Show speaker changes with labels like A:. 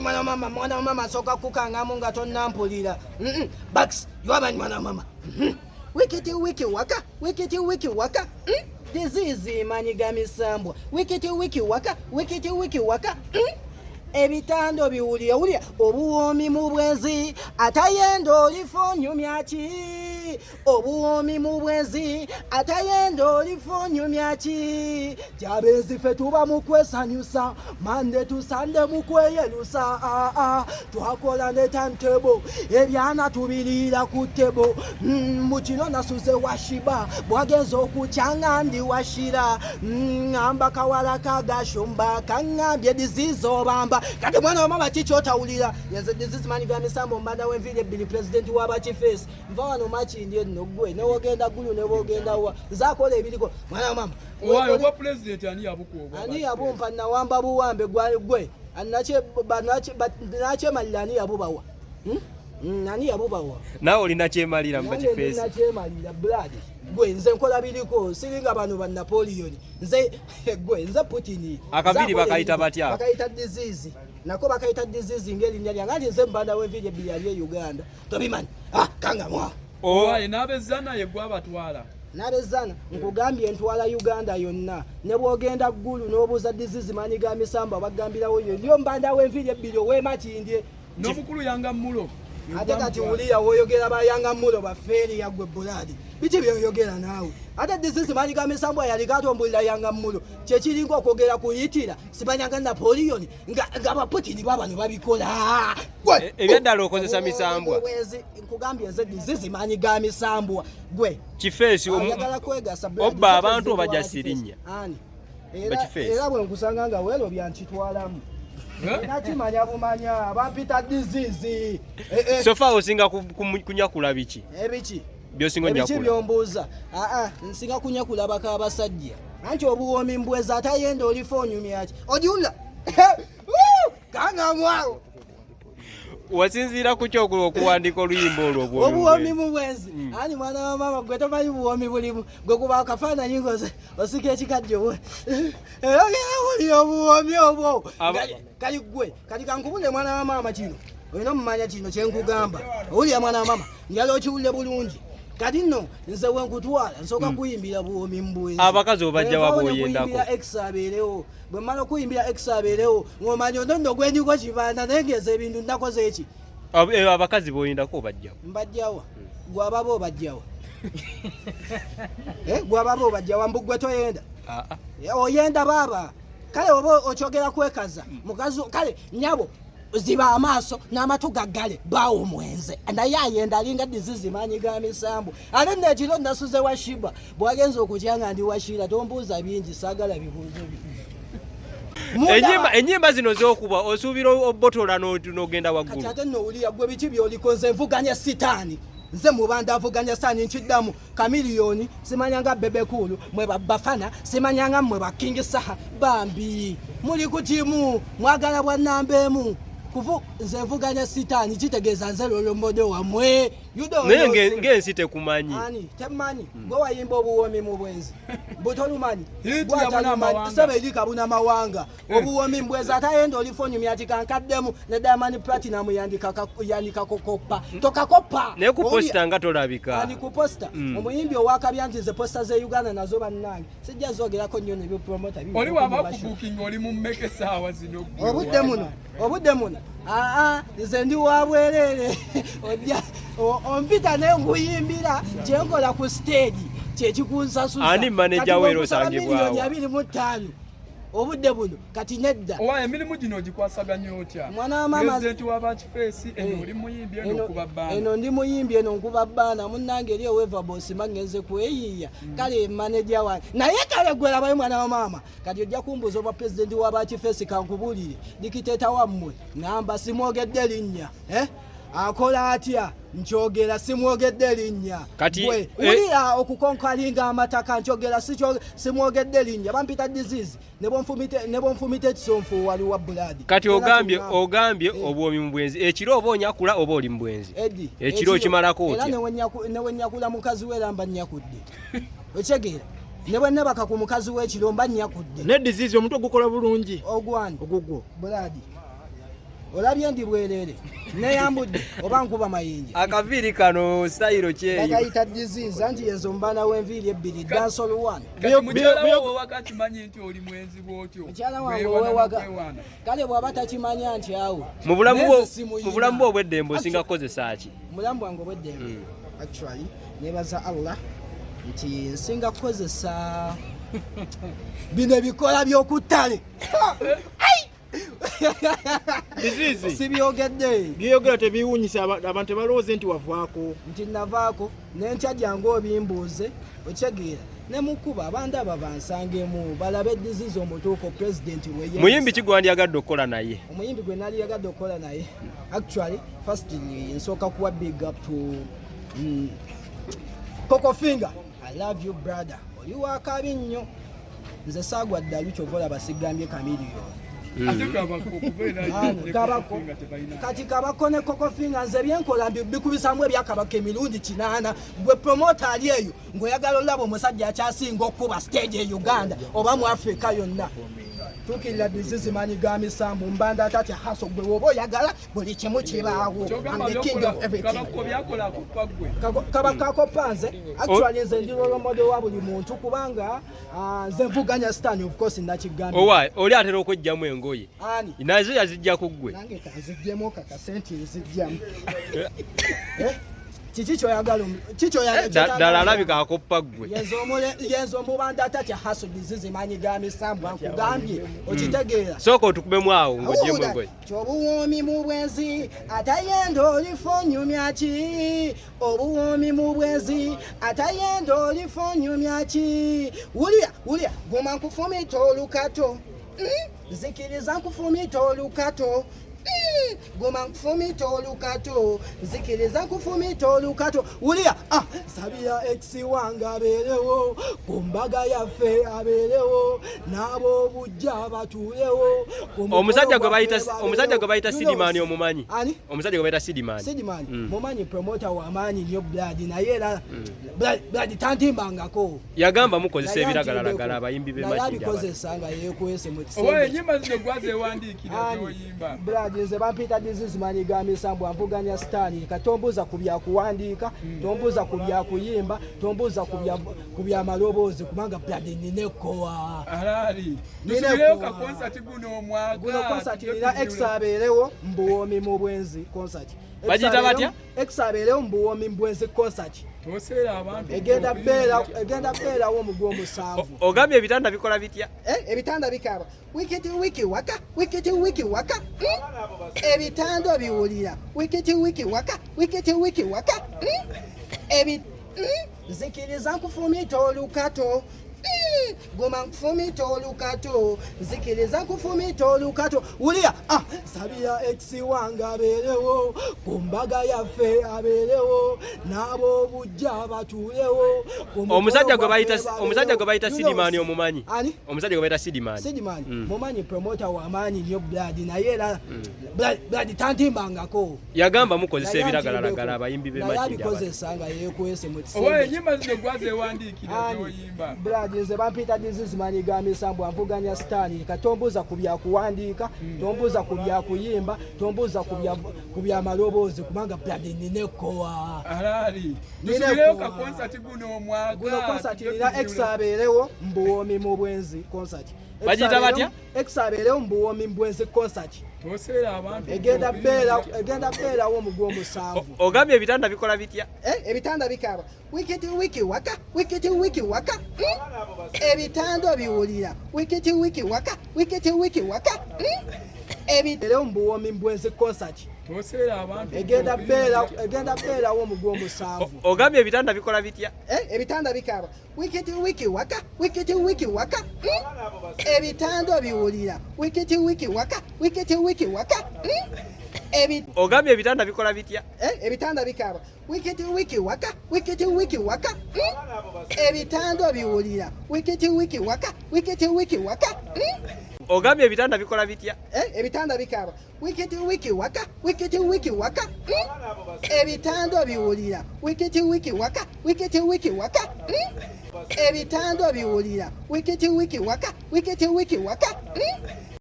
A: Mwana mama, mwana mama, soka kukangamu nga tonnampulira. Bax, you mwana mama. Wikiti wiki waka, wikiti wiki waka. Disease manyi ga misambwa. Wikiti wiki waka, wikiti wiki waka. Ebitando biwulira wulira obuwoomi mu bwenzi, atayenda olifa onyumya ki? Obuwoomi mu bwenzi, atayenda olifa onyumya ki? Kyabenzi ffe tuba mu kwesanyusa, Monday to Sunday mu kweyerusa. Ah, ah. Twakola ne timetable, ebyana tubiriira ku table. Mu kiro nasuze washiba, bwagenza okukyanga ndi washira. Ŋŋamba kawala kagashumba kaŋŋambye disease obamba. Kati mwana wa mama, kiki otawulira? Yenze Disease Mani ga Misambo, mbanda w'enviiri ebbiri, pulezidenti w'abakifeesi. Nva wano Makindi enno, gwe newogenda Gulu, newogenda wa, nze akola ebiriko, mwana wa mama.
B: Waayo obwa pulezidenti ani yabukuwa obwa?
A: Ani yabumpa? Nawamba buwambe. Gwe nakyemalira, ani yabubawa? Hmm? Ani yabubawa?
C: Naawe olina kyemalira mu
A: Nange
C: bakifeesi.
A: Nakyemalira, blood. Gwe nze nkola biriko, siringa bano ba Napoleon. Nze gwe nze Putin.
C: Akaviiri
A: Nze akola
C: bakayita
A: ebiriko.
C: Batya?
A: Bakayita Disease, nako bakayita Disease ng'erinnya lyange, anti nze mbanda w'enviiri ebbiri ali e Uganda, tobimanyi? Ah, kangamwa.
B: Waaye n'abezzana ye gwabatwala?
A: Nabezana, nkugambye ntwala Uganda yonna. Ne bwogenda Ggulu n'obuuza Disease Maanyi ga Misamba, bagambirawo yo yo mbanda w'enviiri ebbiri ow'emakindye.
B: N'omukulu Yanga Mulo?
A: Ate kati wulira woyogera, bayanga mulo bafeeri gwe blood, biki byoyogera naawe? Ate Disease Maanyi ga Misambwa yaliko atombulira Yanga Mulo, kyekiringa okwogera kuyitira simanyanga Napoleon nga baputini babano babikola. Gwe!
C: Ebyaddala okozesa misambwa.
A: Obwenzi, nkugambye nze Disease Maanyi ga Misambwa, gwe.
C: Kifeesi
A: Ayagala kwegasa, blood.
C: Obba abantu oba jasirinnya?
A: Ani? Era
C: Bakifeesi.
A: Era bwe nkusanga nga weerobya nkitwalamu. Nakimanya bumanya, bampita Disease. Eh, eh.
C: So far osinga kunyakula biki?
A: Ebiki?
C: Byosinga
A: Ebiki?
C: onyakula.
A: Byombuuza? Aa, nsinga kunyakula baka abasajja, anti obuwoomi mbweza, atayenda olifa onyumyaki? Ojiwulira kangamwawo.
C: Wasinziira ku kyo okuwandiika oluyimba olwo,
A: obuwoomi
C: obuwoomi?
A: Mu bwenzi. Ani mwana wa maama, gwe tomanyi buwoomi bulimu? Gwe kuba akafaananyi ngoze osika ekikajjo bwe era wulira obuwoomi obwo. Kali gwe kati kankubule, mwana wa maama, kino olina omumanya, kino kyenkugamba. Owulira, mwana wa maama? Njala okiwulire bulungi. Kati nno nze wenkutwala nsooka kuyimbira buwoomi mu bwenzi.
C: Abakazi obajja wa
A: Envaawo ne
C: bw'oyendako?
A: kuyimbira ex abeerewo. Bwe mmala okuyimbira ex abeerewo, ng'omanya ono nno gwendiko kibanda, naye ngeza ebintu nakoze eki.
C: Abakazi b'oyendako obajjawo?
A: Mbajjawa? Gwe ababa obajjawa? Eh, gwe ababa obajjawa? Mbu gwe toyenda?
C: Ah, ah.
A: Oyenda baaba. Kale oba okyogera kwekaza mukazi. Kale nyabo, ziba amaaso n'amatu gaggale, baawo mwenze naye ayenda alinga Disease Maanyi ga Misambu. Ate nno ekiro nasuze wa Shiba, bwagenza okutya nga ndi washira. Tombuuza bingi, saagala bibuuzo bi.
C: Enyimba zino zokuba osuubira obotola n'ogenda
A: Kati
C: waggulu?
A: Ate nno owulira gwe, biki byoliko? Nze nvuganya sitaani, nze mubanda avuganya sitaani. Nkiddamu, Kamiliyoni, simanyanga Bebe Cool, mwe babafana, simanyanga mmwe ba King Saha. Bambi muli ku kimu, mwagala bwa namba emu. Kuvu nze nvuganya sitaani, kitegeeza nze role model wammwe. You don't
C: Naye
A: know
C: ng'ensi tekumanyi.
A: Ani temanyi? Gwe wayimba obuwoomi mu bwenzi, butolumanyi?
B: Hit yabuna amawanga.
A: Sebe eri kabuna mawanga. Obuwoomi mbwezi, atayenda olifa onyumya ati kankaddemu ne Diamond Platinum yandika kokopa tokakopa.
C: Naye ku poster nga tolabika.
A: Ani ku poster? Omuyimbi owakabya nti nze poster ze Uganda nazo, bannange, sijja zogerako nnyo nebipromota.
B: Oli waba kubukinga, oli mu mmeka essaawa zino gwe?
A: Obudde muno, obudde muno, aa, nze ndi wa bwereere. Ojja ompita ne nkuyimbira kyenkola ku stage, kyekikunsasuza.
C: Ani manager
A: Kati
C: we era
A: bw'onkusaba
C: osangibwawa?
A: miliyoni 25 obudde buno, kati nedda.
B: Owa emirimu gino ogikwasaganya otya?
A: Mwana wa mama-
B: Pulezidenti w'abakifeesi eno, oli muyimbi eno, okuba bbaana.
A: Eno ndi muyimbi, eno nkuba bbaana. Munnange eri oweva bosima ngenze kweyiiya. Kale manager wange naye, kale gwe labayo, mwana wa maama, kati ojja kumbuuza obwa pulezidenti w'abakifeesi. Kankubuulire, dictator wammwe ŋŋamba simwogedde linnya, eh? Akola atya? Nkyogera simwogedde linnya.
C: Kati,
A: Gwe, wulira okukonkalinga amataka. Nkyogera simwogedde linnya. Bampita Disease, ne bwonfumita ekisonfu waliwa blood.
C: Kati ogambye ogambye
A: Eh.
C: obuwomi mu bwenzi, ekiro oba onyakula oba oli mu bwenzi?
A: Edi,
C: Ekiro okimalako
A: era
C: otya?
A: ne wenyakula mukazi we era mba nnyakudde, okitegeera? Ne bwe nebaka ku mukazi w'ekiro mba nnyakudde.
D: Ne Disease, omutwe gukola bulungi?
A: Ogwani?
D: Ogugwo.
A: Blood. Olabye ndi bwerere, neyambudde oba nkuba mayinja.
C: Akaviiri kano sitayiro kyeyo?
A: Bakayita disease, anti yenze omubana w'enviiri ebbiri, dancehall one.
B: Kati mukyala wo wewaka akimanyi nti oli mwenzi bwotyo?
A: Mukyala wange
B: Weewaana
A: owewaka
B: n'okwewaana.
A: Kale bw'aba takimanya nti awo
C: Mu bulamu
A: Nenze
C: bwo,
A: simuyina.
C: mu bulamu bwo obw'eddembe osinga kukozesa ki?
A: Mulamu bwange obweddembe, actually nebaza Allah nti nsinga kukozesa bino ebikola by'okuttale.
D: Disease.
A: Sibyogedde.
D: Byeyogera tebiwunyisa abantu tebalowooze nti wavaako.
A: Nti navaako nenkya, jangu obimbuuze, okitegeera, ne mukuba abandaba bansangemu balabe disease omutuufu pulezidenti weye.
C: Muyimbi ki gwandyagadde okukola naye?
A: Omuyimbi gwe nali yagadde okukola naye, actually first nsooka kuwa big up to Coco Finger. I love you brother, oli wakabi nnyo. Nze saagwa ddalu, kyova olaba sigambye Chameleone.
B: Ate Kabako okubeera ne
A: Kabako.
B: Coco tebalina.
A: Kati Kabako ne Coco Finger, nze byenkola mbikubisamu ebyakabaka emirundi 8. Gwe promoter ali eyo ng'oyagala olaba omusajja akyasinga okuba stage e Uganda oba mu Africa yonna, tuukirira Disease manyi ga misambu mbanda atatya haso. Gwe woba oyagala buli kimu kibaawo.
B: Kyogamba
A: I'm the king of everything.
B: Kabako byakola akoppa ggwe?
A: Kabaka akoppa nze. Actually nze ndi role model wa buli muntu kubanga nze nvuganya stan, of course nakigambye.
C: Owa oli atera okwejjamu engoye?
A: Ani?
C: Nazo yazijja ku ggwe.
A: Nange kanzijjemu, kakase nti nzijjamu. Eh? Kiki kyoyagala kiki kyoyagala?
C: Ddala alabika akoppa ggwe.
A: Yenze omubanda atatya haso, disease manyi ga misambwa, nkugambye, okitegeera?
C: Sooka otukubemu awo ng'oggyemu engoye.
A: Obuwoomi mu bwenzi atayenda olifa onyumya ki? Obuwoomi mu bwenzi atayenda olifa onyumya ki? Wulya wulya, guma nkufumita olukato. Nzikiriza nkufumita olukato. Guma nkufumita olukato, nzikiriza nkufumita olukato. Wulya, ah, sabira ex wange abeerewo ku mbaga yaffe, abeerewo n'ab'obujja batuulewo ku mukolo
C: Omusajja gwe bayita
A: gwaffe.
C: Omusajja gwe bayita
A: babeerewo.
C: Sidimani omumanyi?
A: Ani?
C: Omusajja gwe bayita Sidimani.
A: Sidimani mumanyi, promoter wamaanyi nnyo blood, naye era blood tantimbangako.
C: Yagamba mukozesa
A: Naye
C: ebiragalalagala
A: antimbeko.
C: abayimbi b'e
A: Naye
C: Makindye.
A: abikozesa nga yeekwese mu
B: Oba
A: kisenge.
B: enyimba zino gwazewandiikira
A: Ani?
B: zoyimba?
A: Blood, nze bampita Disease manyi ga misambwa, nvuganya sitaani. Katombuuza ku byakuwandiika, tombuuza ku byakuyimba, tombuuza ku byamaloboozi kubanga blood nina ekkowa.
B: Alaali
A: Nina
B: tusubireyo
A: ekkowa.
B: ka konsati guno omwaka.
A: Guno concert
B: tujje
A: nina ex
B: tujjule.
A: abeerewo mbuwoomi mu bwenzi concert. Ex
C: Bagiyita batya?
A: Ex abeerewo mbuwoomi mu bwenzi concert.
B: Toseera abantu.
A: Egenda beerawo mu gw'omusanvu.
C: Ogambye ebitanda bikola bitya?
A: Eh, ebitanda bikaaba wikiti wiki waka wikiti wiki waka. Ebitanda biwulira wikiti wiki waka wikiti wiki waka. Nzikiriza nkufumita olukato. Guma nkufumita olukato, nzikiriza nkufumita olukato. Wulya, ah, sabira ex wange abeerewo ku mbaga yaffe, abeerewo n'ab'obujja batuulewo ku mukolo
C: Omusajja gwe bayita
A: gwaffe.
C: Omusajja gwe bayita
A: babeerewo.
C: Sidimani omumanyi?
A: Ani?
C: Omusajja gwe bayita Sidimani.
A: Sidimani mumanyi, promoter wamaanyi nnyo blood, naye era blood tantimbangako.
C: Yagamba mukozesa
A: Naye
C: ebiragalalagala
A: antimbeko.
C: abayimbi b'e
A: Naye
C: Makindye.
A: abikozesa nga yeekwese mu
B: Oba
A: kisenge.
B: enyimba zino gwazewandiikira
A: Ani?
B: zoyimba?
A: Blood, nze bampita Disease manyi ga misambwa, nvuganya sitaani. Katombuuza ku byakuwandiika, tombuuza ku byakuyimba, tombuuza ku byamaloboozi kubanga blood nina ekkowa.
B: Alaali
A: Nina
B: tusubireyo ka
A: ekkowa.
B: konsati guno omwaka
A: Guno concert
B: tujje
A: nina ex
B: tujjule.
A: abeerewo mbuwoomi mu bwenzi concert.
C: Bagiyita batya?
A: Ex abeerewo mbuwoomi mu bwenzi concert.
B: Toseera abantu.
A: Egenda beerawo mu gw'omusanvu.
C: Ogambye ebitanda bikola bitya?
A: Eh, ebitanda bikaaba wikiti wiki waka wikiti wiki waka. Ebitanda biwulira wikiti wiki waka wikiti wiki waka. Era mbuwoomi mbwenzi concert.
B: Toseera abantu.
A: Egenda beerawo mu gw'omusanvu.
C: Ogambye ebitanda bikola bitya?
A: Eh, ebitanda bikaaba wikiti wiki waka wikiti wiki waka. Ebitanda biwulira wikiti wiki waka wikiti wiki waka.
C: Ogambye ebitanda bikola bitya?
A: Eh, ebitanda bikaaba wikiti wiki waka wikiti wiki waka. Ebitanda biwulira wikiti wiki waka wikiti wiki waka.
C: Ogambye ebitanda bikola bitya?
A: Eh, ebitanda bikaaba wikiti wiki waka wikiti wiki waka. Ebitanda biwulira wikiti wiki waka wikiti wiki waka. Ebitanda biwulira wikiti wiki waka wikiti wiki waka.